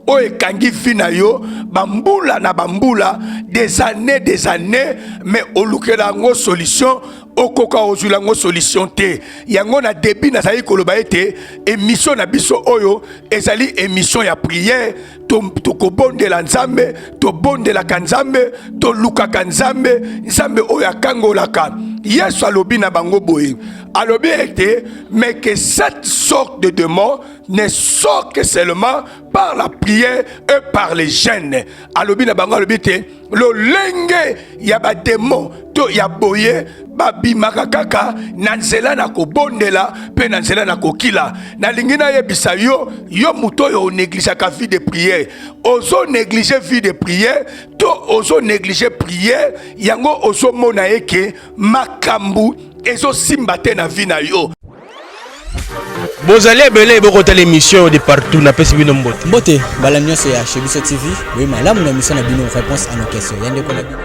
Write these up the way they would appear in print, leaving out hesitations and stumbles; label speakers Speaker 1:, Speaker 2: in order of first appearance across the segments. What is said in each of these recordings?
Speaker 1: Oyo ekangi vie na yo bambula na bambula, des années des années, mais olukela yango solution, okoka kozwila yango solution te. Yango na début nazali koloba ete émission na biso oyo ezali émission ya prière. Tokobondela Nzambe, tobondelaka Nzambe, tolukaka Nzambe, Nzambe oyo akangolaka. Yesu alobi na bango boye, alobi ete mais que cette sorte de démon ne sort que seulement par la prière et par les jeûnes. Alobi na bango, alobi te lolenge ya bademo to ya boye babimaka kaka na nzela na kobondela mpe na nzela na kokila. Nalingi nayebisa yo, yo moto oyo onegligeaka vie de prière, ozo néglige vie de prière to ozo néglige prière, yango ozomona eke makambo ezosimba te na vie na yo.
Speaker 2: Bozali ebele bokotala émission de partout, napesi bino mbote.
Speaker 3: Mbote mbala nyonso ya Chez Biso TV, boye malamu na émission na bino Réponse à nos questions. Ya ndeko na bino.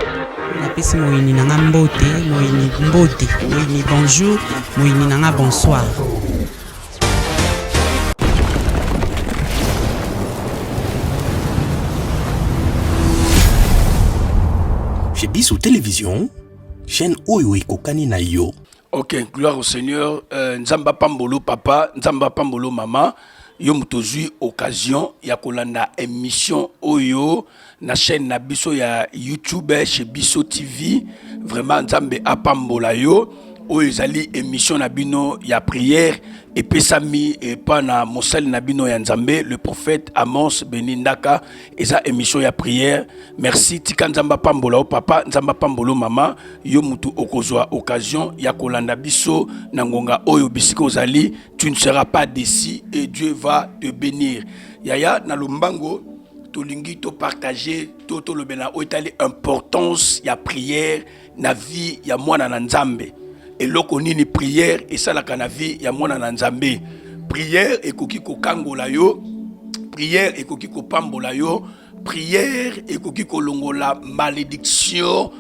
Speaker 4: Napesi moyini na nga mbote, moyini mbote, moyini bonjour, moyini na nga bonsoir.
Speaker 2: Chez Biso Télévision, chaîne oyo ekokani na yo.
Speaker 1: Ok, gloire au Seigneur. Nzamba pambolo papa, Nzamba pambolo mama. Yo moto ozwi occasion ya kolanda émission oyo na chaîne na biso ya YouTube Chez Biso TV. Vraiment Nzambe apambola yo. Oyo ezali émission na bino ya prière epesami epa na mosali na bino ya Nzambe, le prophète Amos Benindaka. Eza émission ya prière. Merci, tika Nzamba pambola o papa, Nzamba pambolo mama. Yo mutu okozwa occasion ya kolanda biso na ngonga oyo bisika ozali, tu ne seras pas déçu et Dieu va te bénir. Yaya na lombango tolingi to partager to tolobela oyo etali importance ya prière na vie ya mwana na Nzambe. Eloko nini prière esalaka na vie ya mwana na Nzambe? Prière ekoki kokangola yo, prière ekoki kopambola yo, prière ekoki kolongola malédiction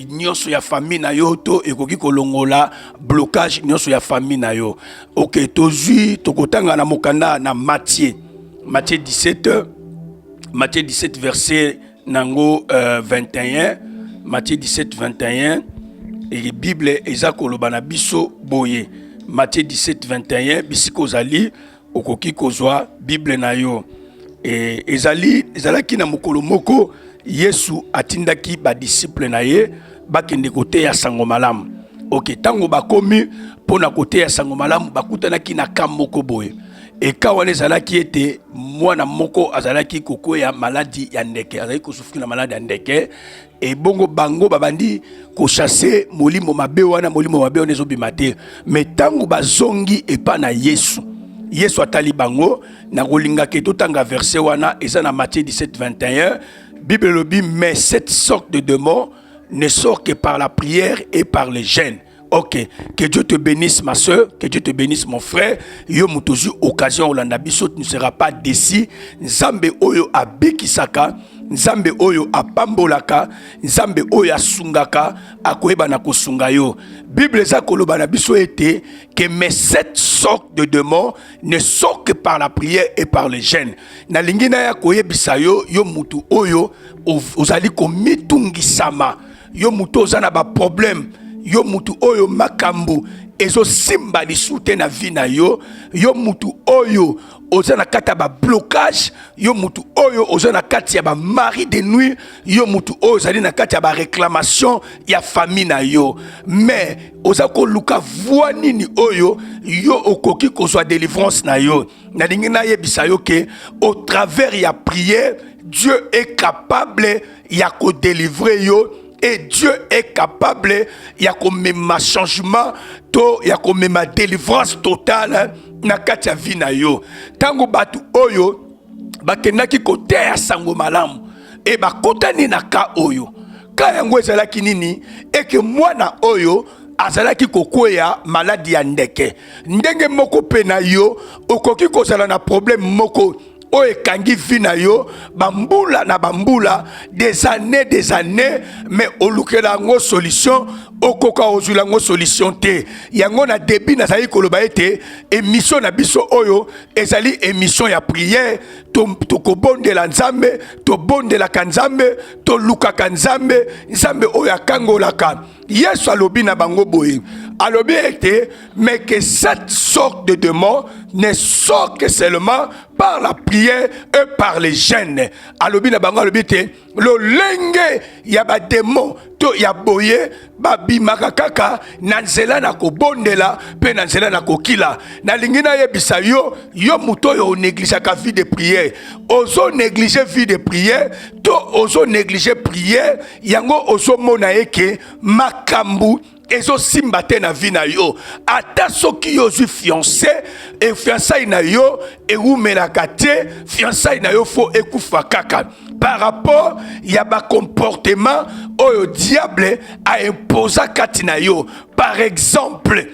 Speaker 1: nyonso ya famille na yo, to ekoki kolongola blocage nyonso ya famille na yo. Ok, tozwi tokotanga na mokanda na Matthieu, Matthieu 17, Matthieu 17 verset nango 21, Matthieu 17 21. Et Bible eza koloba na biso boye, Matthieu 17 21, bisika ozali okoki kozwa Bible na yo. E, ezali ezalaki na mokolo moko Yesu atindaki badisiple na ye bakende koteya sango malamu. Ok, ntango bakomi mpo na koteya sango malamu, bakutanaki na ka moko boye. Eka wana ezalaki ete mwana moko azalaki kokweya maladi ya ndeke, azalaki kosufri na maladi ya ndeke. Ebongo bango babandi kochasse molimo mabe wana, molimo mabe wana ezobima te. Me ntango bazongi epa na Yesu, Yesu atali bango. Nakolinga ke totanga verset wana, eza na Matthieu 17 21. Bible elobi, mais cette sorte de démon ne sort que par la prière et par le jeûne. Ok, que Dieu te bénisse ma soeur, que Dieu te bénisse mon frère. Yo moto ozwi occasion olanda biso, tu ne seras pas déçu. Nzambe oyo abikisaka, Nzambe oyo apambolaka, Nzambe oyo asungaka, akoyeba na kosunga yo. Bible eza koloba na biso ete que mais cette sorte de démon ne sort que par la prière et par le jeûne. Nalingi naya koyebisa yo, yo mutu oyo ozali komitungisama, yo mutu oza na ba problème, yo mutu oyo makambo ezosimba lisu te na vie na yo, yo mutu oyo oza na kati ya ba blocage, yo mutu oyo oza na kati ya ba mari de nuit, yo mutu oyo ozali na kati ya ba réclamation ya famille na yo, mais oza koluka voie nini oyo yo okoki kozwa délivrance na yo. Nalingi nayebisa yo ke au travers ya prière, Dieu est capable ya kodélivrer yo et Dieu est capable ya komema changement to ya komema délivrance totale na kati ya vie na yo. Ntango bato oyo bakendaki koteya sango malamu e bakutani na ka oyo, ka yango ezalaki nini? Eke mwana oyo azalaki kokweya maladi ya ndeke. Ndenge moko mpe na yo okoki kozala na problème moko. oyo ekangi vie na yo bambula na bambula, des années, des années, mais olukela yango solution, okoka ozwila yango solution te. Yango na début nazali koloba ete émission na biso oyo ezali émission ya prière. Tokobondela Nzambe, tobondelaka Nzambe, tolukaka Nzambe, Nzambe oyo akangolaka. Yesu alobi na bango boye, alobi ete mais que cette sorte de démon ne sort que seulement par la prière et par les jeûnes. Alobi na bango, alobi te lolenge ya bademo to ya boye babimaka kaka na nzela na kobondela mpe na nzela na kokila. Nalingi nayebisa yo, yo moto oyo onégligeaka vie de prière, ozo néglige vie de prière to ozo néglige prière, yango ozomona eke makambo ezosimba te na vie na yo. Ata soki yo ozwi fiancé e, fiançailles na yo ewumelaka te, fiançailles na yo faut ekufa kaka par rapport ya bacomportement oyo diable aimposa kati na yo. Par exemple,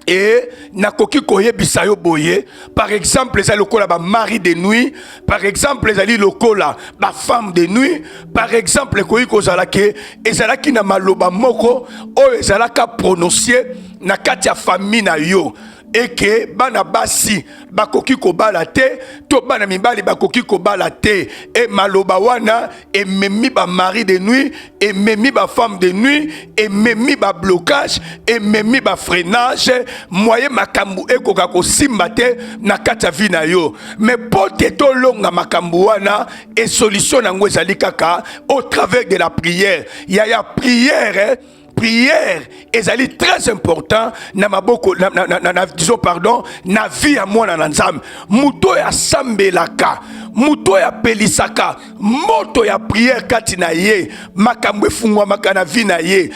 Speaker 1: e nakoki koyebisa yo boye, par exemple ezali lokola bamari de nuit, par exemple ezali lokola bafemme de nuit. Par exemple ekoki kozala ke ezalaki na maloba moko oyo ezalaka prononce na kati ya famille na yo eke bana basi bakoki kobala te to bana mibali bakoki kobala te. E maloba wana ememi bamari de nuit, ememi bafemme de nuit, ememi bablocage, ememi bafreinage, moye makambo ekoka kosimba te na kati ya vie na yo. Mais mpo te tolonga makambo wana, e solution nango ezali kaka au travers de la prière. Yaya, prière, prière ezali très important na maboko na, disons, pardon, na vie ya mwana na Nzambe. Moto oyo asambelaka, moto oyo apelisaka moto ya prière kati na ye, makambo efungwamaka na vie na ye,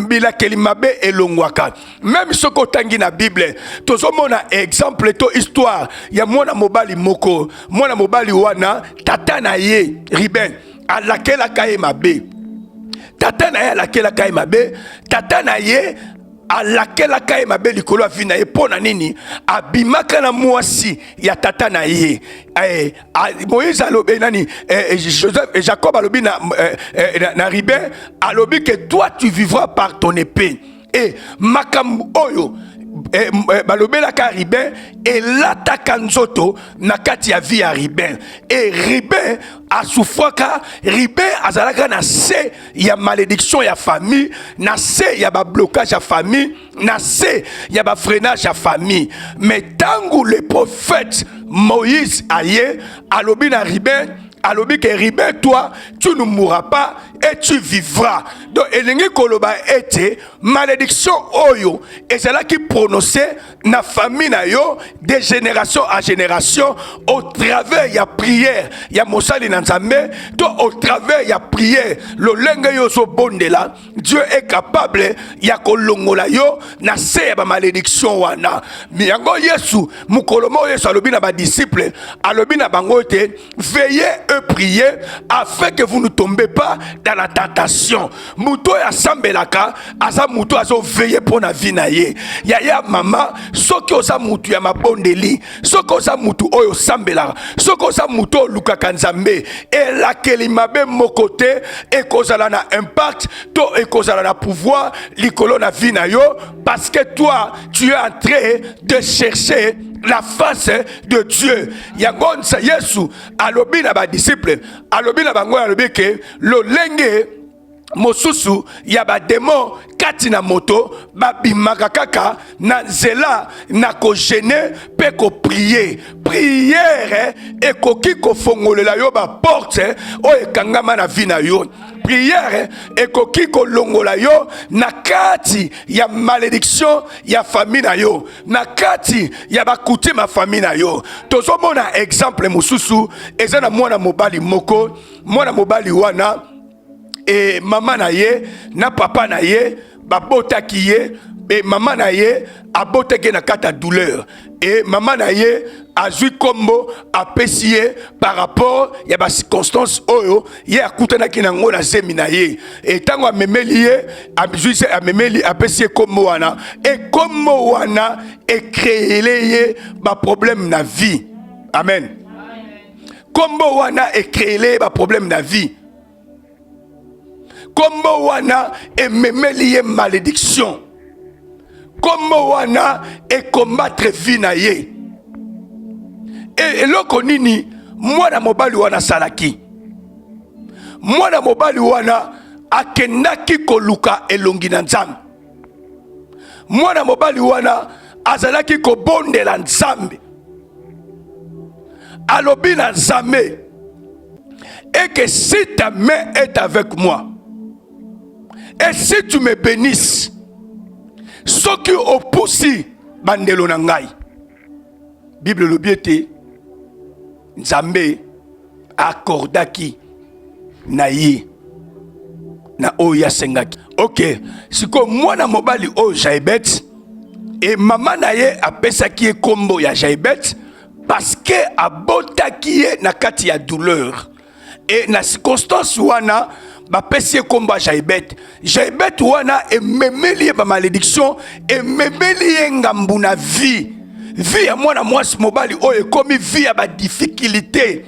Speaker 1: bilakeli mabe elongwaka. Même soki otangi na Bible, tozomona exemple to histoire ya mwana mobali moko. Mwana mobali wana, tata na ye Ruben alakelaka ye mabe. Tata na ye alakelaka ye mabe. Tata na ye alakelaka ye mabe likolo ya vie na ye. Mpo na nini? Abimaka na mwasi ya tata na ye. Moïse alobi nani, Joseph, Jacob alobi na Ruben, alobi que toi, tu vivras par ton épée. E makambo oyo balobelaka Ruben elataka nzoto na kati ya vie ya Ruben e Ruben asufraka. Ruben azalaka na se ya malédiction ya famille, na se ya bablocage ya famille, na se ya bafreinage ya famille. Mais ntango le prophète Moïse aye, alobi na Ruben, alobi ke Ruben, toi, tu ne mourras pas et tu vivras. Donc elingi koloba ete malédiction oyo ezalaki prononcé na famille na yo de génération à génération, au travers ya prière ya mosali na Nzambe to au travers ya prière lolenge yo ozobondela, Dieu est capable ya kolongola yo na se ya bamalédiction wana. Yango Yesu, mokolo moko Yesu alobi na badisciple, alobi na bango ete veillez et priez afin que vous ne tombez pas dans la tentation. Moto oyo asambelaka aza moto azoveille mpo na vie na ye. Yaya, mama, soki oza mutu ya mabondeli, soki oza mutu oyo osambelaka, soki oza mutu oyo olukaka Nzambe, elakeli mabe moko te ekozala na impact to ekozala na pouvoir likolo na vie na yo, parce que toi, tu es en train de chercher la face de Dieu. Yango Yesu alobi na badisciple, alobi na bango, alobi ke lolenge mosusu ya bademo kati na moto babimaka kaka na nzela na kojeûner mpe koprier. Prière ekoki kofongolela yo baporte oyo ekangama na vie na yo. Prière ekoki kolongola yo na kati ya malédiction ya famille na yo, na kati ya bacoutume ya famille na yo. Tozomona exemple mosusu eza na mwana mobali moko. Mwana mobali wana e, mama na ye na papa na ye babotaki ye e, mama na ye abotaki ye na kati ya douleur e mama na ye azwi nkombo apesi ye par rapport ya bacirconstance oyo ye akutanaki nango na zemi na ye. E ntango amemeli ye, azwi se amemeli, apesi ye nkombo wana e nkombo wana ecréele ye baproblème na vie. Amen. Kombo wana ecréele ye baproblème na vie. Kombo wana ememeli ye malédiction. Kombo wana ecombattre vie na ye. E eloko nini mwana mobali wana asalaki? Mwana mobali wana akendaki koluka elongi na Nzambe. Mwana mobali wana azalaki kobondela Nzambe. Alobi na Nzambe et que si ta main est avec moi et si tu me bénisses, soki opusi bandelo na ngai. Bible elobi ete Nzambe akordaki na ye na oyo asengaki. Ok, sikoyo mwana mobali oyo Jaebet, e mama na ye apesaki ye kombo ya Jaebet parce que abotaki ye na kati ya douleur. E na circonstance wana bapesi ye kombo ya Jaebet. Jaebet wana ememeli ye ba malédiction, ememeli ye ngambu na vie. Vie ya mwana mwasi mobali oyo ekomi vie ya ba difficulté.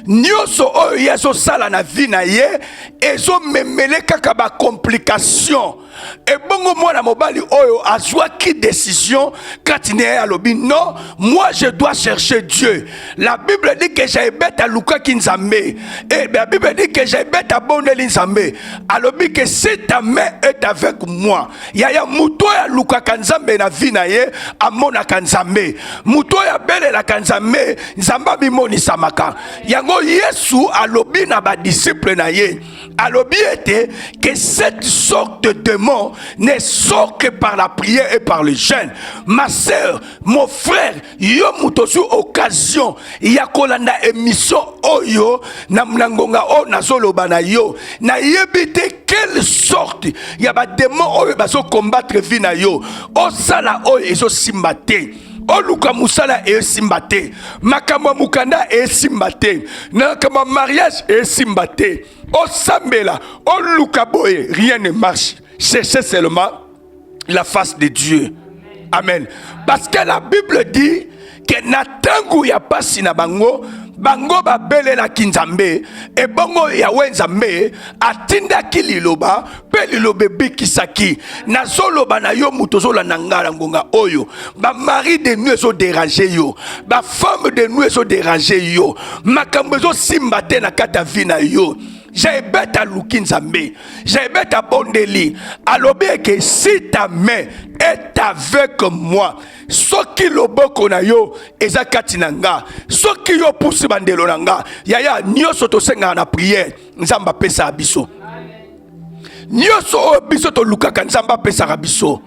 Speaker 1: Nyonso oyo ye azosala na vie na ye ezomemele kaka ba complication. Ebongo mwana mobali oyo azwaki décision kati na ye, alobi non, moi je dois chercher Dieu. La Bible dit que Jaebet alukaki Nzambe. Et la Bible dit que Jaebet abondeli Nzambe. Alobi que si ta main est avec moi. Yaya, moto oyo alukaka Nzambe na vie na ye amonaka Nzambe. Moto oyo abelelaka Nzambe, Nzambe amimonisamaka. Yango Yesu alobi na ba disciple na ye, alobi ete que cette sorte de démon ne sort que par la prière et par le jeûne. Ma sœur, mon frère, yo moto ozwi occasion ya kolanda émission oyo na ngonga oyo nazoloba na yo, nayebi te quelle sorte ya badémon oyo bazokombattre vie na yo. Osala oyo ezosimba te, oluka mosala esimba te, makambo ya mokanda esimba te, na makambo ya mariage esimba te, osambela, oluka boye, rien ne marche. Cherchez seulement la face de Dieu. Amen. Parce que la Bible dit que na tangu ya pasi na bango, bango babelelaki Nzambe, ebongo Yawe Nzambe atindaki liloba mpe liloba ebikisaki. Nazoloba na yo moto ozolanda ngai na ngonga oyo, ba mari de nuit ezoderange yo, ba femme de nuit ezoderange yo, makambo ezosimba te na kati ya vie na yo. Jaebet aluki Nzambe, Jaebet abondeli, alobi eke si ta main est avec moi, soki loboko na yo eza kati na nga, soki yo pusi bandelo na nga. Yaya, nyonso tosengaka na prière, Nzambe apesaka biso. Nyonso oyo biso tolukaka, Nzambe apesaka biso.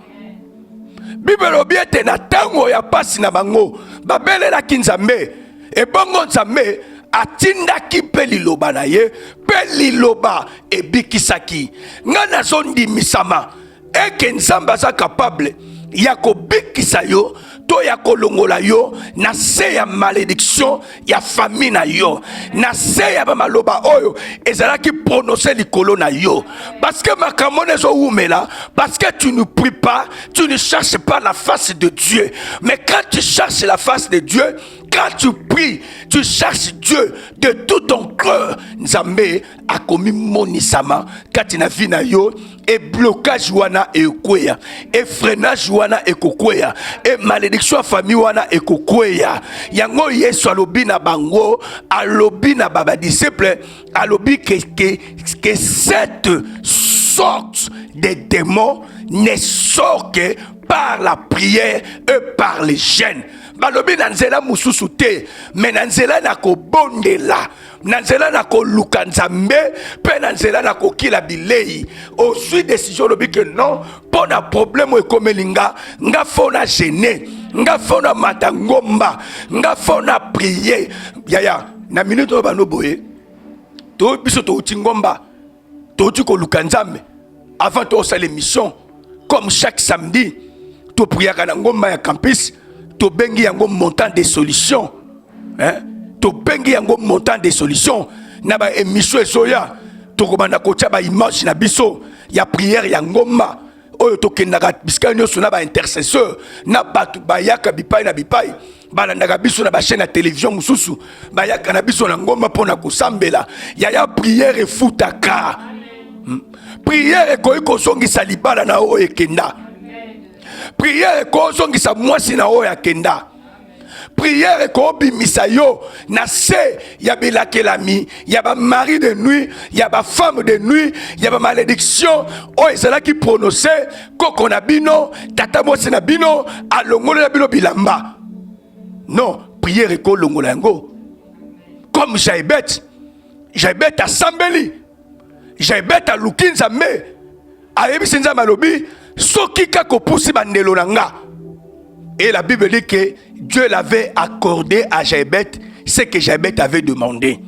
Speaker 1: Bible elobi ete na ntango ya pasi na bango babelelaki Nzambe, ebongo Nzambe atindaki mpe liloba na ye, mpe liloba ebikisaki. Ngai nazondimisama eke Nzambe aza capable ya kobikisa yo to ya kolongola yo na se ya malédiction ya famille na yo, na se ya bamaloba oyo ezalaki prononce likolo na yo. Parce que makambo wana ezowumela parce que tu ne pries pas, tu ne cherches pas la face de Dieu. Mais quand tu cherches la face de Dieu, quand tu pries, tu cherches Dieu de tout ton cœur, Nzambe akomimonisama kati na vie na yo, e blocage wana ekweya, e freinage wana ekokweya, e malédiction ya famille wana ekokweya. Yango Yesu alobi na bango, alobi na ba disciple, alobi que cette sorte de démon ne sort que par la prière et par le jeûne. Balobi na nzela mosusu te, me na nzela na kobondela, na nzela na koluka Nzambe, mpe na nzela na kokila bilei. Ozwi décision, olobi ke non, mpo na problème oyo ekomeli nga, nga faut na jeûner, nga faut na mata ngomba, nga faut na prier. Yaya, na minute oyo bano boye to biso touti ngomba, touti koluka Nzambe avant tosala émission. Comme chaque samedi topriaka na ngomba ya campus, tobengi yango montant des solutions, hein? Tobengi yango montant des solutions. Na ba émission ezoya, tokobanda kotia ba image na biso ya prière ya ngomba oyo tokendaka bisika nyonso na ba intercesseur na bato bayaka bipai na bipai. Balandaka biso na bachaîne ya télévision mosusu, bayaka na biso na ngomba mpo na kosambela. Yaya, prière efutaka. Prière ekoki kozongisa libala na oyo ekenda. Prière ekozongisa mwasi na oyo akenda. Prière ekobimisa yo na se ya bilakelami ya bamari de nuit, ya bafemme de nuit, ya bamalédiction oyo ezalaki prononce. Koko na bino, tata mwasi na bino alongolela bino bilamba. Non, prière ekolongola yango. Comme Jabets, Jabets asambeli, Jabets aluki Nzambe, ayebisi Nzambe, alobi: soki kaka opusi bandelo na nga. Et la Bible dit que Dieu l'avait accordé à Jabets ce que Jabets avait demandé.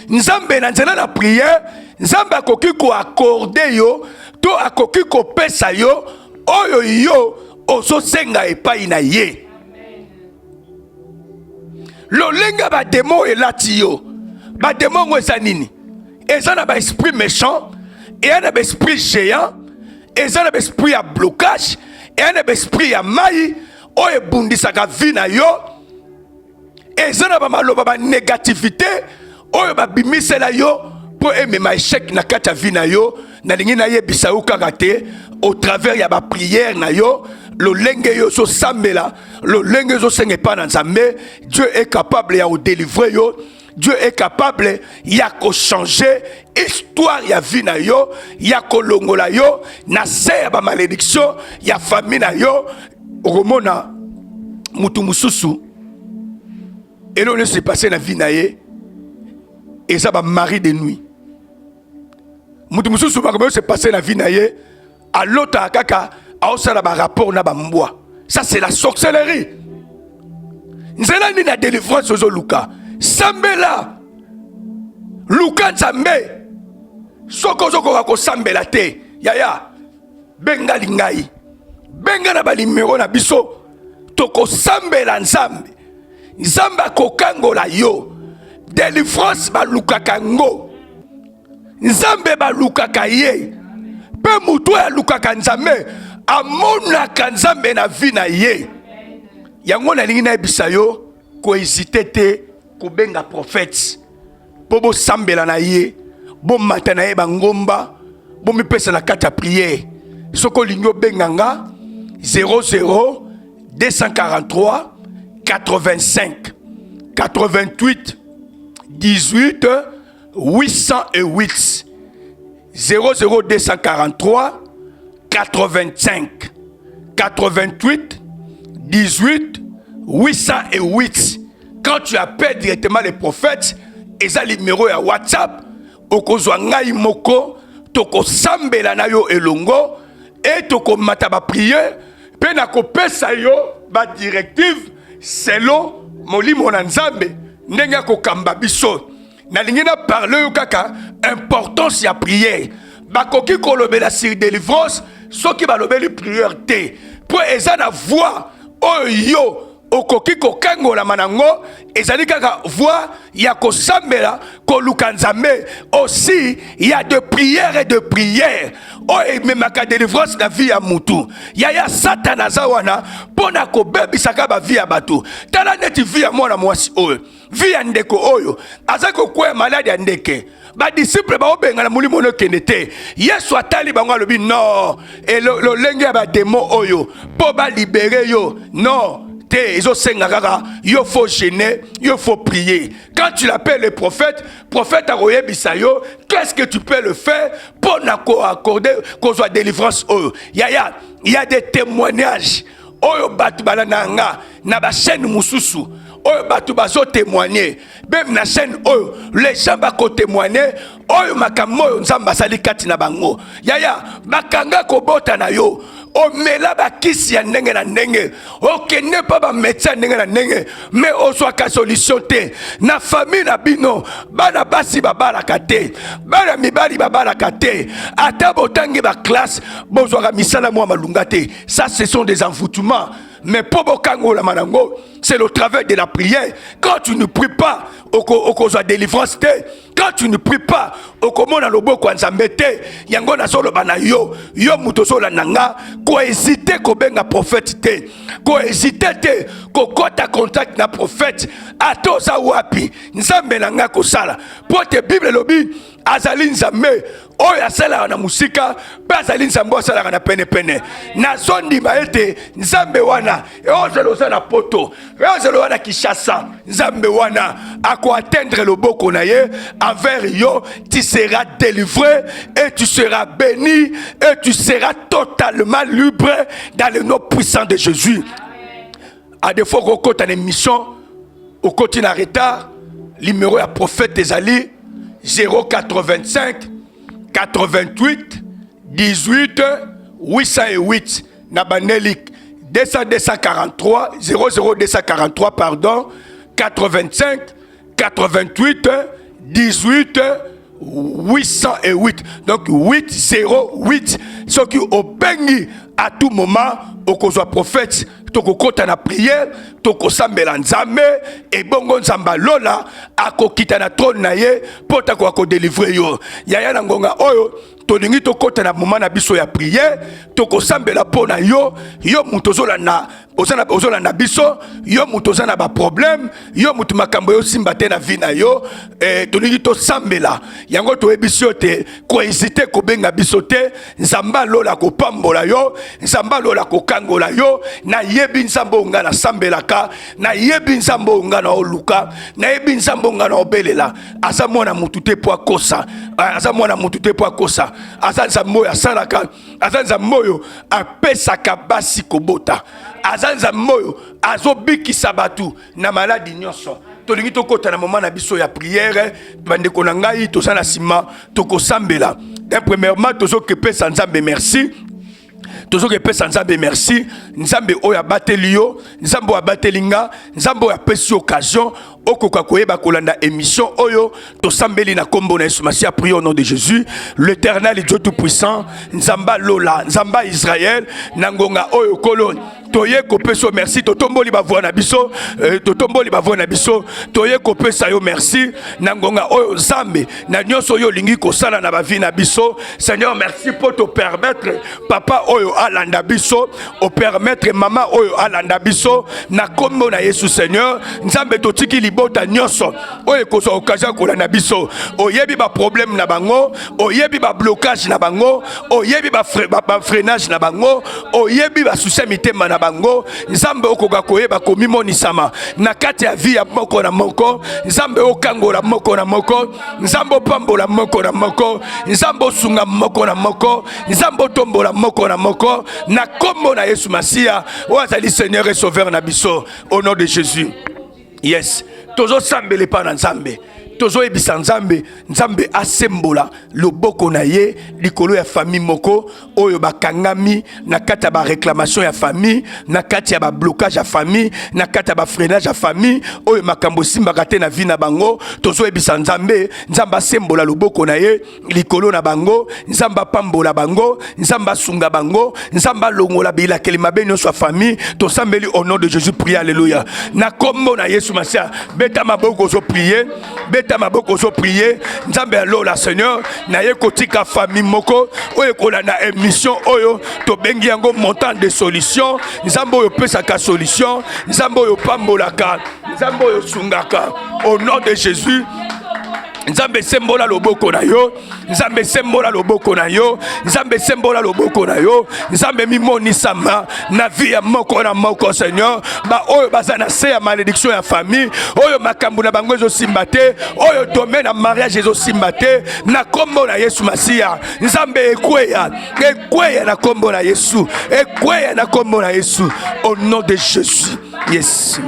Speaker 1: Nzambe, na nzela na prière, Nzambe akoki koaccorder yo to akoki kopesa yo oyo yo ozosenga epai na ye. Lolenge ya badémon elati yo, badémon yango eza nini? Eza na baesprit méchant, eya na baesprit géant, eza na baesprit ya blocage, eya na baesprit ya mai oyo ebundisaka vie na yo, eza na bamaloba, banégativité oyo babimisela yo mpo emema échec na kati ya vie na yo. Nalingi nayebisa yo kaka te, au travers ya baprière na yo, lolenge yo ozosambela, lolenge ozosenga epai na Nzambe, Dieu est capable ya kodélivrer yo. Dieu est capable ya kochanger histoire ya vie na yo, ya kolongola yo na se ya bamalédiction ya famille na yo. Okomona mutu mosusu, eloko nyonso epasse na vie na ye eza bamari de nuit. Mutu mosusu, makambo nyonso epasse na vie na ye, alotaka kaka aosala barapport na bambwa. Ça, c'est la sorcellerie. Nzela nini ya délivrance ozoluka? Sambela, luka Nzambe. Soki ozokoka kosambela te, yaya, benga lingai, benga na banuméro na biso, tokosambela Nzambe, Nzambe akokangola yo. Délivrance balukaka yango, Nzambe balukaka ye, mpe motu oyo alukaka Nzambe amonaka Nzambe na vie na ye. Yango nalingi nayebisa yo, kohésiter te kobenga prophète mpo bosambela na ye, bomata na ye bangomba, bomipesa na kati ya prière. Soki olingi obenga nga, 00 243 85 88 18 808, 00 243 85 88 18 808. Quand tu appelles directement les prophètes, eza numéro ya WhatsApp, okozwa ngai moko, tokosambela na yo elongo e tokomata baprière mpe nakopesa yo badirective selon molimo na Nzambe ndenge akokamba biso. Nalingi na parle oyo kaka importance ya prière. Bakoki kolobela sur délivrance soki balobeli prière te, mpo eza na voie oyo yo okoki kokangolama nango, ezali kaka voie ya kosambela, koluka Nzambe. Aussi, ya de prière et de prière oyo ememaka délivrance na vie ya mutu. Yaya, Satana aza wana mpo na kobebisaka bavie ya bato. Tala neti vie ya mwana mwasi oyo, vie ya ndeko oyo aza kokwea maladi ya ndeke. Badisciple baobengana molimo ono ekende te. Yesu atali bango, alobi: non, lolenge ya badémon oyo, mpo balibérer yo, non te, ezosenga kaka yo faut jeûner, yo faut prier. Quand tu l'appelles le prophète, prophète akoyebisa yo qu'est-ce que tu peux le faire mpo na koaccorder, kozwa délivrance oyo. Yaya, ya des témoignages oyo bato balanda nga na bachaîne mosusu, oyo bato bazotémoigner. Même na chaîne oyo, les gens bakotémoigner oyo makambo oyo Nzambe asali kati na bango. Yaya, bakanga kobota na yo, omela bakisi ya ndenge na ndenge, okende mpa bamédecin ya ndenge na ndenge, mais ozwaka solution te. Na famille na bino, bana basi babalaka te, bana mibali babalaka te, ata botangi baclasse, bozwaka misala mwa malunga te. Ça, ce sont des envoûtements. Mais mpo bokangolama nango, c'est le travers de la prière. Quand tu ne pries pas, okozwa délivrance te. Quand Quand tu ne pries pas, okomona loboko ya Nzambe te. Yango nazoloba na yo, yo moto ozolanda nga, kohésite kobenga prophète te, kohésite te kokɔta contact na prophète, ata oza wapi, Nzambe na nga kosala. Mpo te Bible elobi azali Nzambe oyo asalaka na mosika mpe azali Nzambe oyo asalaka na penepene. Nazondima ete Nzambe wana, ozala oza na Poto, ozala oza na Kinshasa, Nzambe wana akoatteindre loboko na ye envers yo. Tu seras délivré et tu seras béni et tu seras totalement libre dans le nom puissant de Jésus. À défaut kokota na émission, okoti na retard, numéro ya prophète ezali 085 88 18 808. Na bandeli 200 243 00 243, pardon, 85 88 18 808, donc 808. Soki obengi, à tout moment okozwa prophète. Tokokɔta na prière, tokosambela Nzambe, ebongo Nzambe alola akokita na trône na ye mpo takoka kodélivrer yo, yaya. Na ngonga oyo tolingi tokɔta na moment na biso ya prière, tokosambela mpo na yo, yo moto ozolanda, ozolanda biso, yo moto oza na baproblème, yo moto makambo eosimba te na vie na yo. Tolingi tosambela yango. Toyebisi yo te, kohésite kobenga biso te. Nzambe alola kopambola yo, Nzambe alola kokangola yo. Nayebi Nzambe oyo ngai nasambelaka, nayebi Nzambe oyo ngai na oluka, nayebi Nzambe oyo ngai na obelela. Aza mwana motu te mpo akosa, aza mwana motu te mpo akosa. Aza Nzambe oyo asalaka, aza Nzambe oyo apesaka basi kobota, aza Nzambe oyo azobikisa bato na maladi nyonso. Tolingi tokɔta na moment na biso ya prière. Bandeko na ngai, toza na nsima, tokosambela. Premièrement, tozokepesa Nzambe merci, tozokepesa Nzambe merci, Nzambe oyo abateli yo, Nzambe oyo abateli nga, Nzambe oyo apesi occasion okoka koyeba kolanda émission oyo. Tosambeli na nkombo na Yesu Masiya. Prions au nom de Jésus. L'Éternel Dieu tout puissant, Nzambe alola, Nzambe Israël, na ngonga oyo, Kolo, toye kopesa yo merci. Totomboli bavoix na biso, totomboli bavoix na biso, toye kopesa yo merci na ngonga oyo, Nzambe, na nyonso oyo olingi kosala na bavie na biso. Seigneur, merci mpo topermettre papa oyo alanda biso, opermettre mama oyo alanda biso na nkombo na Yesu. Seigneur Nzambe, totiki libota nyonso oyo ekozwa occasion ya kolanda biso. Oyebi baproblème na bango, oyebi bablocage na bango, oyebi bafreinage na bango, oyebi basoucis ya mitema na bango. Nzambe, okoka koyeba komimonisama na kati ya vie ya moko na moko. Nzambe, okangola moko na moko. Nzambe, opambola moko na moko. Nzambe, osunga moko na moko. Nzambe, otombola moko na moko na nkombo na Yesu Masiya oyo azali Seigneur et Sauveur na biso, au nom de Jésus. Yes, tozosambela epai na Nzambe, tozoyebisa Nzambe, Nzambe asembola loboko na ye likolo ya famille moko oyo bakangami na kati ya baréclamation ya famille, na kati ya bablocage ya famille, na kati ya bafreinage ya famille, oyo makambo esimbaka te na vie na bango. Tozoyebisa Nzambe, Nzambe asembola loboko na ye likolo na bango, Nzambe apambola bango, Nzambe asunga bango, Nzambe alongola bilakeli mabe nyonso ya famille. Tosambeli au nom de Jésus. Prie, alléluia, na kombo na Yesu Masiya. Beta maboko, ozoprier, beta maboko, ozoprier. Nzambe ya lola, Seigneur, naye kotika famille moko oyo ekolanda émission oyo tobengi yango Montagne de solution. Nzambe oyo opesaka solution, Nzambe oyo opambolaka, Nzambe oyo osungaka, au nom de Jésus, Nzambe, sembola loboko na yo. Nzambe, sembola loboko na yo. Nzambe, sembola loboko na yo. Nzambe, mimonisama na vie ya moko na moko. Seigneur, baoyo baza na se ya malédiction ya famille, oyo makambo na bango ezosimba te, oyo domaine ya mariage ezosimba te, na nkombo na Yesu Masiya, Nzambe, ekweya, ekweya na nkombo na Yesu, ekweya na nkombo na Yesu, au nom de Jésus. Yes,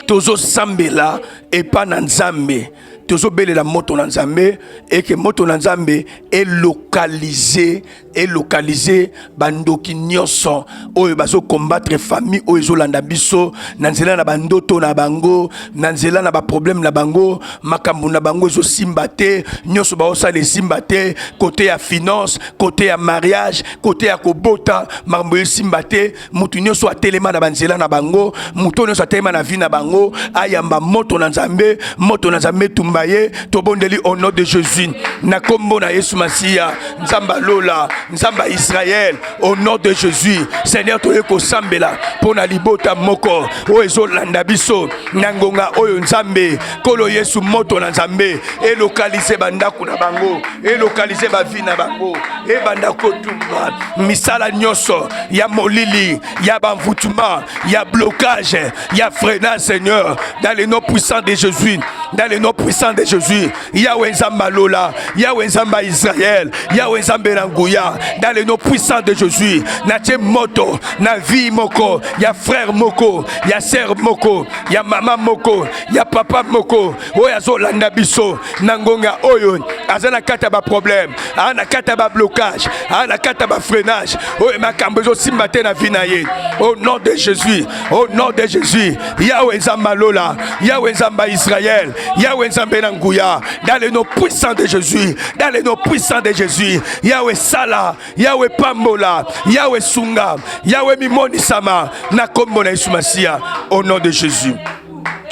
Speaker 1: tozosambela epa na Nzambe, tozobelela moto na Nzambe, eke moto na Nzambe elocaliser. Elocaliser bandoki nyonso oyo bazo combattre famille oyo ezolanda biso na nzela na bandoto na bango, na nzela na baproblème na bango. Makambo na bango ezosimba te, nyonso baosala esimba te, côté ya finance, côté ya mariage, côté ya kobota, makambo esimba te. Motu nyonso atelema na banzela na bango, moto nyonso atelema na vie na bango, ayamba moto na Nzambe, moto na Nzambe etumba ye. Tobondeli au nom de Jésus, na nkombo na Yesu Masiya. Nzambe alola, Nzambe ya Israel, au nom de Jésus, Seigneur, toye kosambela mpo na libota moko oyo ezolanda biso na ngonga oyo. Nzambe Nkolo Yesu, moto na Nzambe elocaliser bandako na bango, elocaliser bavie na bango, ebanda kotumba misala nyonso ya molili, ya baenvoûtement, ya blocage, ya freinage. Seigneur, dans le nom puissant de Jésus, dans le nom puissant de Jésus, Yawe Nzambe alola, Yawe Nzambe ya Israel, Yawe Nzambe na nguya, dans le nom puissant de Jésus, natie moto na vie moko ya frère moko, ya sœur moko, ya mama moko, ya papa moko oyo azolanda biso na ngonga oyo. Aza na kati ya baproblème, aza na kati ya bablocage, aza na kati ya bafreinage oyo makambo ezosimba te na vie na ye. Au nom de Jésus, au nom de Jésus, Yawe Nzambe alola, Yawe Nzambe ya Israel, Yawe Nzambe na nguya, dans le nom puissant de Jésus, dans le nom puissant de Jésus, Yawe sala, Yawe pambola, Yawe sunga, Yawe mimonisama na kombo na Yesu Masiya, au nom de Jésus.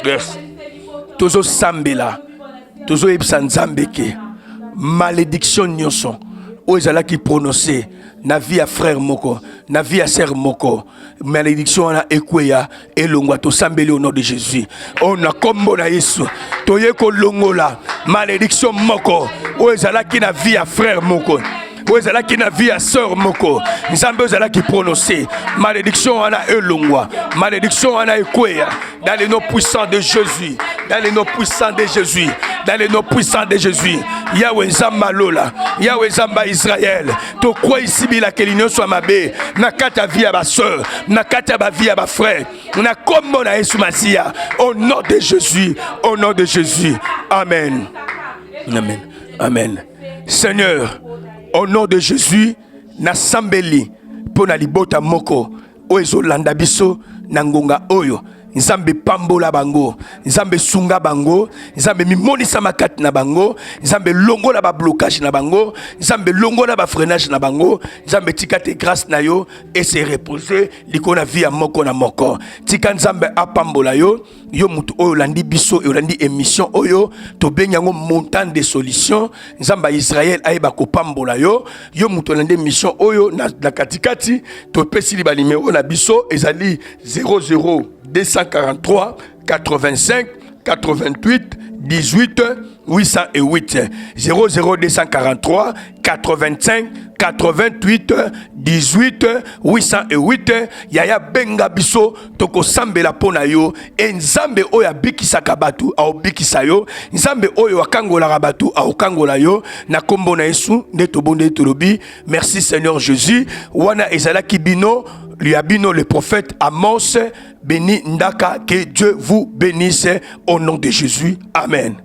Speaker 1: Yes, tozosambela, tozoyebisa Nzambe ke malédiction nyonso oyo ezalaki prononcé na vie ya frère moko, na vie ya sœur moko, malédiction wana ekweya, elongwa. Tosambeli au nom de Jésus. Oyo na nkombo na Yesu, toye kolongola malédiction moko oyo ezalaki na vie ya frère moko, oyo ezalaki na vie ya sœur moko. Nzambe, oyo ezalaki prononcé, malédiction wana elongwa, malédiction wana ekweya, dans le nom puissant de Jésus, dans le nom puissant de Jésus, dans le nom puissant de Jésus. Yawe Nzambe alola, Yawe Nzambe ya Israel, tokweyisi bilakeli nyonso ya mabe na kati ya vie ya basœur, na kati ya bavie ya bafrère, na nkombo na Yesu Masiya, au nom de Jésus, au nom de Jésus. Amen, amen, amen. Seigneur, au nom de Jésus, nasambeli mpo na libota moko oyo ezolanda biso na ngonga oyo. Nzambe, pambola bango. Nzambe, sunga bango. Nzambe, mimonisama kati na bango. Nzambe, longola bablocage na bango. Nzambe, longola bafreinage na bango. Nzambe, tika te grâce na yo ese repose likolo na vie ya moko na moko. Tika Nzambe apambola yo, yo motu oyo olandi biso, olandi émission oyo tobengi yango Montagne de Solution. Nzambe ya Israel ayeba kopambola yo, yo motu olandi émission oyo. Na katikati topesili banuméro na biso, ezali 00 243 85 88 18 808, 00243 85 88 18 808. Yaya, benga biso, tokosambela mpo na yo. E Nzambe oyo abikisaka bato aobikisa yo, Nzambe oyo akangolaka bato aokangola yo, na nkombo na Yesu nde tobondeli, tolobi merci Seigneur Jésus. Wana ezalaki bino ya bino, le prophète Amos Beni Ndaka. Que Dieu vous bénisse au nom de Jésus. Amen.